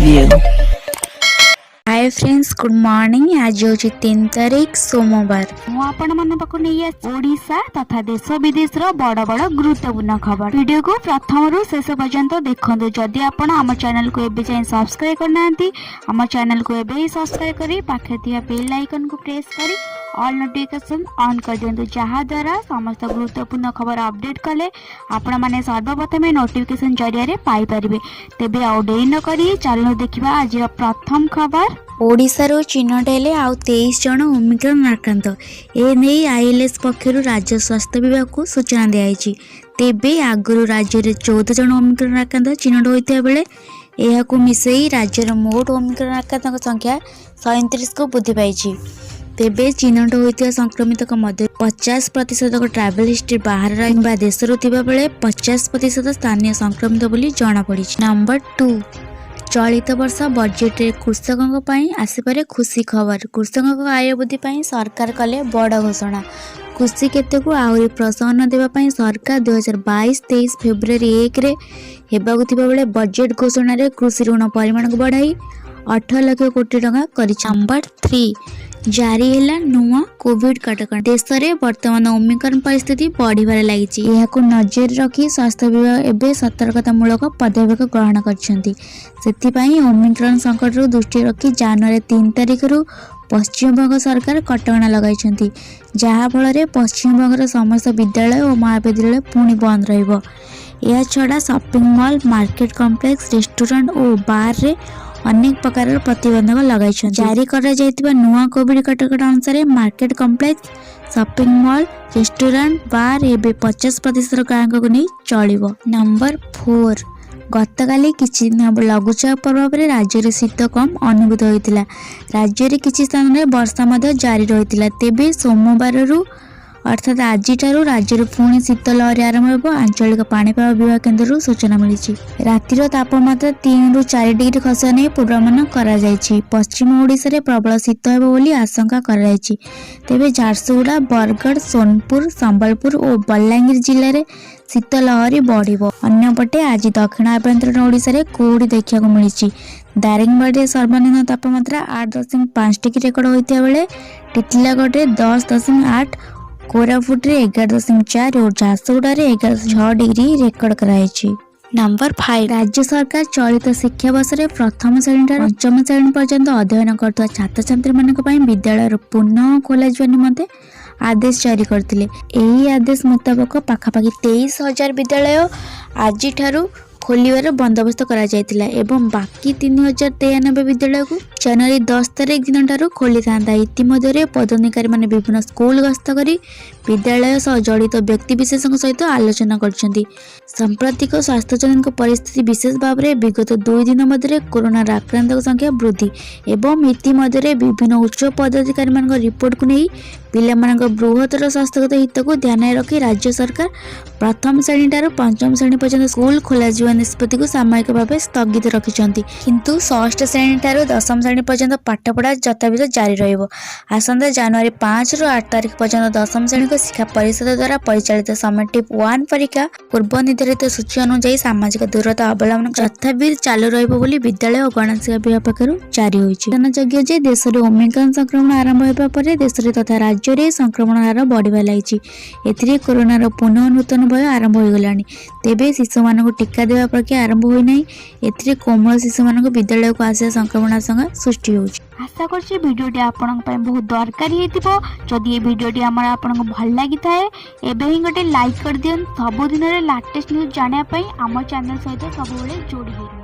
Preview. Hi friends, good morning. ଆଜି ହେଉଛି 3 ତାରିଖ, ସୋମବାର। ମୁଁ ଆପଣମାନଙ୍କ ପାଖକୁ ନେଇ ଆସିଛି ଓଡ଼ିଶା ତଥା ଦେଶ ବିଦେଶର ବଡ଼ ବଡ଼ ଗୁରୁତ୍ୱପୂର୍ଣ୍ଣ ଖବର। ଭିଡ଼ିଓକୁ ପ୍ରଥମରୁ ଶେଷ ପର୍ଯ୍ୟନ୍ତ ଦେଖନ୍ତୁ। ଯଦି ଆପଣ ଆମ ଚ୍ୟାନେଲକୁ ଏବେ ଯାଏଁ ସବସ୍କ୍ରାଇବ୍ କରିନାହାନ୍ତି, ଆମ ଚ୍ୟାନେଲକୁ ଏବେ ହିଁ ସବସ୍କ୍ରାଇବ୍ କରି ପାଖରେ ଥିବା ବେଲ୍ ଆଇକନ୍କୁ ପ୍ରେସ୍ କରି ଅଲ୍ ନୋଟିଫିକେସନ୍ ଅନ୍ କରିଦିଅନ୍ତୁ, ଯାହାଦ୍ୱାରା ସମସ୍ତ ଗୁରୁତ୍ୱପୂର୍ଣ୍ଣ ଖବର ଅପଡ଼େଟ୍ କଲେ ଆପଣମାନେ ସର୍ବପ୍ରଥମେ ନୋଟିଫିକେସନ୍ ଜରିଆରେ ପାଇପାରିବେ। ତେବେ ଆଉ ଡେରି ନକରି ଚାଲନ୍ତୁ ଦେଖିବା ଆଜିର ପ୍ରଥମ ଖବର। ଓଡ଼ିଶାରୁ ଚିହ୍ନଟ ହେଲେ ଆଉ 23 ଜଣ ଓମିକ୍ରନ୍ ଆକ୍ରାନ୍ତ। ଏ ନେଇ ଆଇଏଲ୍ଏସ୍ ପକ୍ଷରୁ ରାଜ୍ୟ ସ୍ୱାସ୍ଥ୍ୟ ବିଭାଗକୁ ସୂଚନା ଦିଆଯାଇଛି। ତେବେ ଆଗରୁ ରାଜ୍ୟରେ 14 ଜଣ ଓମିକ୍ରନ୍ ଆକ୍ରାନ୍ତ ଚିହ୍ନଟ ହୋଇଥିବା ବେଳେ ଏହାକୁ ମିଶାଇ ରାଜ୍ୟର ମୋଟ ଓମିକ୍ରନ୍ ଆକ୍ରାନ୍ତଙ୍କ ସଂଖ୍ୟା 37କୁ ବୃଦ୍ଧି ପାଇଛି। ତେବେ ଚିହ୍ନଟ ହୋଇଥିବା ସଂକ୍ରମିତଙ୍କ ମଧ୍ୟରୁ 50% ଟ୍ରାଭେଲ୍ ହିଷ୍ଟ୍ରି ବାହାର କିମ୍ବା ଦେଶରୁ ଥିବାବେଳେ 50% ସ୍ଥାନୀୟ ସଂକ୍ରମିତ ବୋଲି ଜଣାପଡ଼ିଛି। ନମ୍ବର 2, ଚଳିତ ବର୍ଷ ବଜେଟରେ କୃଷକଙ୍କ ପାଇଁ ଆସିପାରେ ଖୁସି ଖବର। କୃଷକଙ୍କ ଆୟ ବୃଦ୍ଧି ପାଇଁ ସରକାର କଲେ ବଡ଼ ଘୋଷଣା। କୃଷି କ୍ଷେତ୍ରକୁ ଆହୁରି ପ୍ରୋତ୍ସାହନ ଦେବା ପାଇଁ ସରକାର 2022-23 ଫେବୃଆରୀ 1ରେ ହେବାକୁ ଥିବାବେଳେ ବଜେଟ ଘୋଷଣାରେ କୃଷି ଋଣ ପରିମାଣକୁ ବଢ଼ାଇ 18 ଲକ୍ଷ କୋଟି ଟଙ୍କା କରିଛି। ନମ୍ବର 3, ଜାରି ହେଲା ନୂଆ କୋଭିଡ କଟକଣା। ଦେଶରେ ବର୍ତ୍ତମାନ ଓମିକ୍ରନ୍ ପରିସ୍ଥିତି ବଢ଼ିବାରେ ଲାଗିଛି। ଏହାକୁ ନଜରରେ ରଖି ସ୍ୱାସ୍ଥ୍ୟ ବିଭାଗ ଏବେ ସତର୍କତାମୂଳକ ପଦକ୍ଷେପ ଗ୍ରହଣ କରିଛନ୍ତି। ସେଥିପାଇଁ ଓମିକ୍ରନ୍ ସଙ୍କଟକୁ ଦୃଷ୍ଟିରେ ରଖି ଜାନୁଆରୀ 3 ତାରିଖରୁ ପଶ୍ଚିମବଙ୍ଗ ସରକାର କଟକଣା ଲଗାଇଛନ୍ତି, ଯାହାଫଳରେ ପଶ୍ଚିମବଙ୍ଗର ସମସ୍ତ ବିଦ୍ୟାଳୟ ଓ ମହାବିଦ୍ୟାଳୟ ପୁଣି ବନ୍ଦ ରହିବ। ଏହାଛଡ଼ା shopping mall, market complex, restaurant ଓ ବାର୍ରେ ଅନେକ ପ୍ରକାରର ପ୍ରତିବନ୍ଧକ ଲଗାଇଛନ୍ତି। ଜାରି କରାଯାଇଥିବା ନୂଆ କୋଭିଡ କଟକଣା ଅନୁସାରେ market complex, shopping mall, restaurant, bar ଏବେ 50% ଗ୍ରାହକଙ୍କୁ ନେଇ ଚଳିବ। ନମ୍ବର 4, ଗତକାଲି କିଛି ଦିନ ହେବ ଲଘୁଚାପ ପ୍ରଭାବରେ ରାଜ୍ୟରେ ଶୀତ କମ୍ ଅନୁଭୂତ ହୋଇଥିଲା। ରାଜ୍ୟରେ କିଛି ସ୍ଥାନରେ ବର୍ଷା ମଧ୍ୟ ଜାରି ରହିଥିଲା। ତେବେ ସୋମବାରରୁ, ଅର୍ଥାତ୍ ଆଜିଠାରୁ ରାଜ୍ୟରେ ପୁଣି ଶୀତ ଲହରୀ ଆରମ୍ଭ ହେବ, ଆଞ୍ଚଳିକ ପାଣିପାଗ ବିଭାଗ କେନ୍ଦ୍ରରୁ ସୂଚନା ମିଳିଛି। ରାତିର ତାପମାତ୍ରା 3ରୁ 4 ଡିଗ୍ରୀ ଖସିବା ନେଇ ପୂର୍ବାନୁମାନ କରାଯାଇଛି। ପଶ୍ଚିମ ଓଡ଼ିଶାରେ ପ୍ରବଳ ଶୀତ ହେବ ବୋଲି ଆଶଙ୍କା କରାଯାଇଛି। ତେବେ ଝାରସୁଗୁଡ଼ା, ବରଗଡ଼, ସୋନପୁର, ସମ୍ବଲପୁର ଓ ବଲାଙ୍ଗୀର ଜିଲ୍ଲାରେ ଶୀତ ଲହରୀ ବଢ଼ିବ। ଅନ୍ୟପଟେ ଆଜି ଦକ୍ଷିଣ ଆଭ୍ୟନ୍ତରୀଣ ଓଡ଼ିଶାରେ କୁହୁଡ଼ି ଦେଖିବାକୁ ମିଳିଛି। ଦାରିଙ୍ଗବାଡ଼ିରେ ସର୍ବନିମ୍ନ ତାପମାତ୍ରା 8.5 ଡିଗ୍ରୀ ରେକର୍ଡ ହୋଇଥିବା ବେଳେ ଟିଟିଲାଗଡ଼ରେ 10.8, କୋରାପୁଟରେ 11.4 ଓ ଝାରସୁଗୁଡ଼ାରେ 11.6 ଡିଗ୍ରୀ ରେକର୍ଡ କରାଯାଇଛି। ନମ୍ବର 5, ରାଜ୍ୟ ସରକାର ଚଳିତ ଶିକ୍ଷାବର୍ଷରେ ପ୍ରଥମ ଶ୍ରେଣୀଠାରୁ ପଞ୍ଚମ ଶ୍ରେଣୀ ପର୍ଯ୍ୟନ୍ତ ଅଧ୍ୟୟନ କରୁଥିବା ଛାତ୍ରଛାତ୍ରୀମାନଙ୍କ ପାଇଁ ବିଦ୍ୟାଳୟର ପୁନଃ ଖୋଲାଯିବା ନିମନ୍ତେ ଆଦେଶ ଜାରି କରିଥିଲେ। ଏହି ଆଦେଶ ମୁତାବକ ପାଖାପାଖି 23,000 ବିଦ୍ୟାଳୟ ଆଜିଠାରୁ ଖୋଲିବାର ବନ୍ଦୋବସ୍ତ କରାଯାଇଥିଲା ଏବଂ ବାକି 3093 ବିଦ୍ୟାଳୟକୁ ଜାନୁଆରୀ 10 ତାରିଖ ଦିନଠାରୁ ଖୋଲିଥାନ୍ତା। ଇତିମଧ୍ୟରେ ପଦାଧିକାରୀମାନେ ବିଭିନ୍ନ ସ୍କୁଲ ଗସ୍ତ କରି ବିଦ୍ୟାଳୟ ସହ ଜଡ଼ିତ ବ୍ୟକ୍ତିବିଶେଷଙ୍କ ସହିତ ଆଲୋଚନା କରିଛନ୍ତି। ସାମ୍ପ୍ରତିକ ସ୍ୱାସ୍ଥ୍ୟଜନିତ ପରିସ୍ଥିତି, ବିଶେଷ ଭାବରେ ବିଗତ 2 ଦିନ ମଧ୍ୟରେ କରୋନାର ଆକ୍ରାନ୍ତଙ୍କ ସଂଖ୍ୟା ବୃଦ୍ଧି ଏବଂ ଇତିମଧ୍ୟରେ ବିଭିନ୍ନ ଉଚ୍ଚ ପଦାଧିକାରୀମାନଙ୍କ ରିପୋର୍ଟକୁ ନେଇ ପିଲାମାନଙ୍କ ବୃହତ୍ତର ସ୍ୱାସ୍ଥ୍ୟଗତ ହିତକୁ ଧ୍ୟାନରେ ରଖି ରାଜ୍ୟ ସରକାର ପ୍ରଥମ ଶ୍ରେଣୀଠାରୁ ପଞ୍ଚମ ଶ୍ରେଣୀ ପର୍ଯ୍ୟନ୍ତ ସ୍କୁଲ ଖୋଲାଯିବା ନିଷ୍ପତ୍ତିକୁ ସାମୟିକ ଭାବେ ସ୍ଥଗିତ ରଖିଛନ୍ତି। କିନ୍ତୁ ଷଷ୍ଠ ଶ୍ରେଣୀଠାରୁ ଦଶମ ଶ୍ରେଣୀ ପର୍ଯ୍ୟନ୍ତ ପାଠପଢ଼ା ଯଥାବିଧି ଜାରି ରହିବ। ଆସନ୍ତା ଜାନୁଆରୀ 5ରୁ 8 ତାରିଖ ପର୍ଯ୍ୟନ୍ତ ଦଶମ ଶ୍ରେଣୀକୁ ଶିକ୍ଷା ପରିଷଦ ଦ୍ୱାରା ପରିଚାଳିତ ସମେଟିଭ୍ 1 ପରୀକ୍ଷା ପୂର୍ବ ନିର୍ଦ୍ଧାରିତ ସୂଚୀ ଅନୁଯାୟୀ ସାମାଜିକ ଦୂରତା ଅବଲମ୍ବନ ଯଥାବିଧି ଚାଲୁ ରହିବ ବୋଲି ବିଦ୍ୟାଳୟ ଓ ଗଣଶିକ୍ଷା ବିଭାଗ ପକ୍ଷରୁ ଜାରି ହୋଇଛି। ସୂଚନାଯୋଗ୍ୟ ଯେ ଦେଶରେ ଓମିକ୍ରନ୍ ସଂକ୍ରମଣ ଆରମ୍ଭ ହେବା ପରେ ଦେଶରେ ତଥା ରାଜ୍ୟରେ ସଂକ୍ରମଣ ହାର ବଢ଼ିବାରେ ଲାଗିଛି। ଏଥିରେ କରୋନାର ପୁନଃ ନୂତନ ଭୟ ଆରମ୍ଭ ହୋଇଗଲାଣି। ତେବେ ଶିଶୁମାନଙ୍କୁ ଟୀକା ଦେବା ପ୍ରକ୍ରିୟା ଆରମ୍ଭ ହୋଇନାହିଁ। ଏଥିରେ କୋମଳ ଶିଶୁମାନଙ୍କୁ ବିଦ୍ୟାଳୟକୁ ଆସିବା ସଂକ୍ରମଣ ଆଶଙ୍କା ସୃଷ୍ଟି ହେଉଛି। ଆଶା କରୁଛି ଭିଡ଼ିଓଟି ଆପଣଙ୍କ ପାଇଁ ବହୁତ ଦରକାରୀ ହେଇଥିବ। ଯଦି ଏ ଭିଡ଼ିଓଟି ଆମର ଆପଣଙ୍କୁ ଭଲ ଲାଗିଥାଏ, ଏବେ ହିଁ ଗୋଟେ ଲାଇକ୍ କରିଦିଅନ୍ତୁ। ସବୁଦିନରେ ଲାଟେଷ୍ଟ ନ୍ୟୁଜ୍ ଜାଣିବା ପାଇଁ ଆମ ଚ୍ୟାନେଲ୍ ସହିତ ସବୁବେଳେ ଯୋଡ଼ି ହେଇ ରୁହନ୍ତୁ।